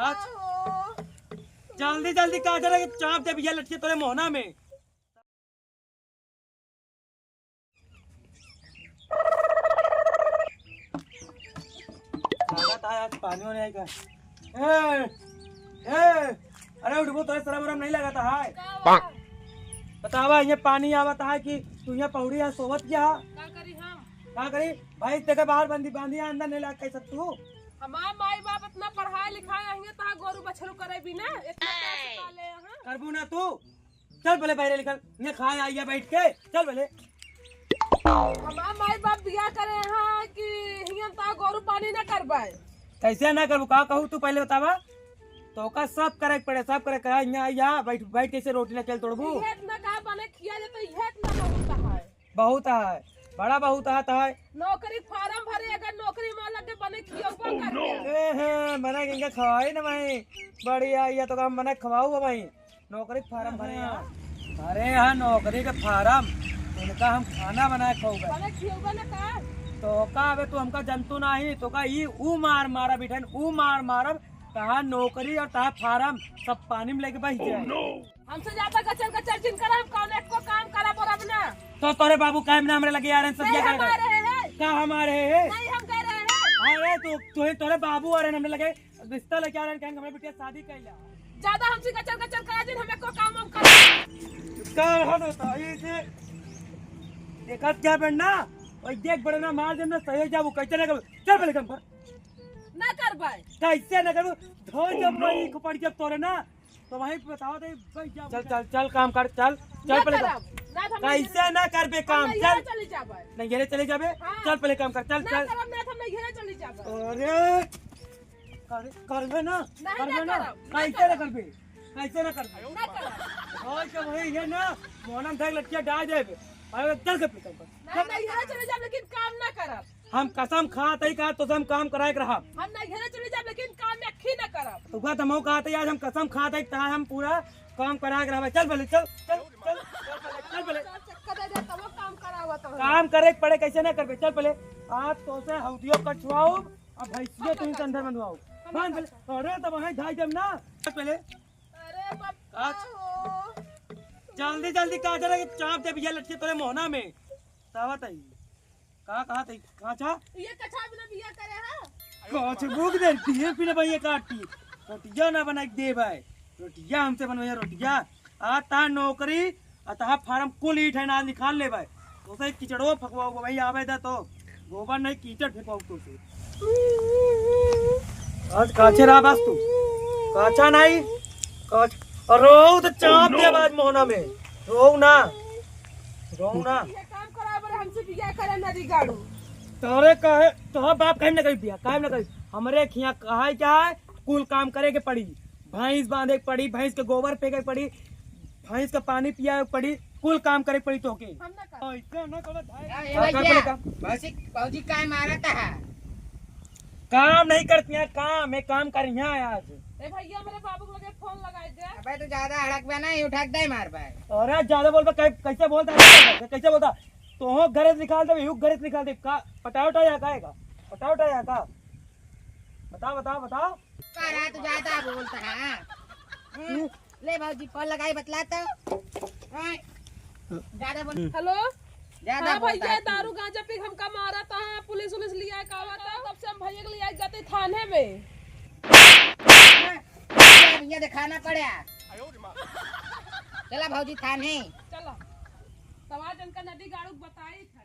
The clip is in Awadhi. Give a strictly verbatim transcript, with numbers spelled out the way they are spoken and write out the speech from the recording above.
आज जल्दी जल्दी कहा जरा, चाप दे भैया लटके तोरे मोहना में। लागत है आज पानी होने आएगा। ए, ए, अरे उठबो, तोरे शरम वरम नहीं लागत है? का बा? बतावा, ये पानी आवत है कि तू यहाँ पौड़ी है, सोवत क्या? का करी हम? का करी? भाई, तेरे बाहर बंदी, बांधी है, अंदर नहीं लाग कैसे तू? हमार माई बाप इतना पढ़ाए लिखाए हैं, तहाँ गोरू बछरू करे बिना, इतना पैसा पाले हैं। करबू ना तू? चल पहले बाहर निकल, ये खाए आइया बैठ के, चल पहले। हमार माई बाप बियाह करे हैं कि हियन ता गोरू पानी ना करबाए। कैसे ना करबू, का कहू तू पहले बतावा? तो का सब करे के पड़े, सब करे के। यहाँ आइया बैठ, बैठ कैसे रोटी ना चल तोड़बू? इहे इतना का बने खिया जाता, इहे इतना बहुत है। बहुत है, बड़ा बहुत है, है। नौकरी फार्म भरे, अगर नौकरी में लग के बने खियौबा कर दे। ए हे, मना के इनका खवाई ना भाई, बढ़िया, ये तो काम मना खवाऊ भाई। नौकरी के फार्म भरे हैं। भरे हैं नौकरी के फार्म, उनका हम खाना बनाए खाऊंगा। भले खियौबा ना का? तो का अबे तू हमका जनतू नाही, तो का ई ऊ मार मारब इठन, ऊ मार मारब, तहार नौकरी और तहार फार्म सब पानी में लेके बह जाए। हमसे ज्यादा गचर गचर जिन करा, हम कौन एक को काम करा पर अब ना। तो तोरे बाबू काहे ना हमरे लगे आ रहे हैं, सब नहीं क्या हम करेगा? आ रहे हैं। का हम आ रहे हैं? नहीं हम कह रहे हैं। अरे तो, तो तोरे बाबू आ रहे हैं हमरे लगे, रिश्ता लेके आ रहे हैं, कहेंगे हमारे बिटिया शादी कर लिया। ज्यादा हमसे गचर गचर करा जिन, हमें को काम हम कर। का हाल होता है इसे? देखत क्या बनना? और देख बड़े ना मार देना, सही हो जाबू, कैसे ना करूँ? चल पहले काम कर। ना कर भाई। कैसे ना करूँ? धो जब वही को पड़ जब तोरे ना, तो वहीं पे बताओ तो भाई क्या चल, बोलता है? चल, चल काम कर, चल, चल ना पहले काम। करब, ना तो हम कैसे ना करबे हम काम? नैहरे चल। चली जाबे। नैहरे चले जाबे? हाँ। चल पहले काम कर, चल, ना चल। करब, ना तो हम नैहरे चली जाबे। अरे, कर, करबे ना, नहीं, करबे ना ना। करब, ना कैसे ना करब। करबे? कैसे ना करबे? ना करब। और क्या भाई, ये ना, मोहनम देख लटकिया डाल देबे। अरे, चल के पीछे कर। ना, ना, यहाँ चले जाब, लेकिन काम ना करब। हम कसम खात हई का, तो हम काम कराए के रहब। हम ना यहाँ चले जाब, लेकिन काम में अखी ना करब। तो का तमो कहत हई, आज हम कसम खात हई, ता हम पूरा काम कराए के रहब। चल पहले, चल, चल, चल, चल पहले, चल पहले। चक्कर दे दे, तब काम करावत हो। काम करे के पड़े, कैसे ना करबे? चल पहले, आज तो से हौदियो कछुआओ, अब भैंसियो तुम अंदर बंधवाओ। हम बांध ना पहले। अरे, तब वहीं धाई देब ना। चल पहले। अरे पप्पा आज हो। जल्दी, जल्दी कहा जरा कि चाप दे भैया लटके तोरे मोहना में। बतावत हई। का कहत हई? काचा? ये कछा बिना बिया करे है? काच भूख दे, दिए पीने भैया काटी। रोटिया ना बनाई दे भाई। रोटिया हमसे बनवाइया रोटिया। आ ता नौकरी, आ तहा फार्म कुल ईट है ना निकाल ले भाई। तो से किचड़ो फकवाओ भाई, आवे दा तो। गोबर नहीं, कीचड़ फेंकवाओ तो से। आज काचे रहा बस तू। काचा नहीं। काच-, और रोऊ तो चाप दे आज मोहना में। रोऊ ना। रोऊ ना। ये काम करा बर हमसे बिया करे नदी गाड़ू। तोरे कहे, तोहर बाप कहीं ना कहीं बिया, कहीं ना कहीं। हमरे खिया कहे क्या है, कुल काम करे के पड़ी। भैंस बांधे के पड़ी, भैंस के गोबर फेंके के पड़ी, भैंस का पानी पियावे के पड़ी, कुल काम करे के पड़ी तोके। हम ना करब। ऐसे ना करत भाई। ए, ए हाँ, कर भैया, पड़े काम। भौजी, भौजी काहे मारत है? काम नहीं करती है, काम, एक काम करिया आज। ए भैया, मेरे बाबू के लगे फोन लगाई दे। अबे तू ज्यादा हड़क बे नहीं, उठक दे मार बे। अरे ज्यादा बोल बे, कै-, कैसे बोलता है? कैसे बोलता? तो हो घर से निकाल दे, यू घर से निकाल दे। का पटाओ उठाओ यहाँ का है का? पटाओ उठाओ यहाँ का? बताओ, बताओ, बताओ। का रहा तू ज्यादा बोलता है? हम्म? ले भौजी, फोन लगाई, बतला तो। ओए, ज्यादा बोल। हेलो। ज्यादा हाँ बोलता भैया, है तू। दारू गांजा पी के हमका मारा था, पुलिस उलिस लिया का हुआ था, तब से हम भैया के लिया जाते थाने में। हाँ, भैया दिखाना पड़ा। चला भौजी थाने। चला। तब आज इनका नदी गाड़ू बताई था।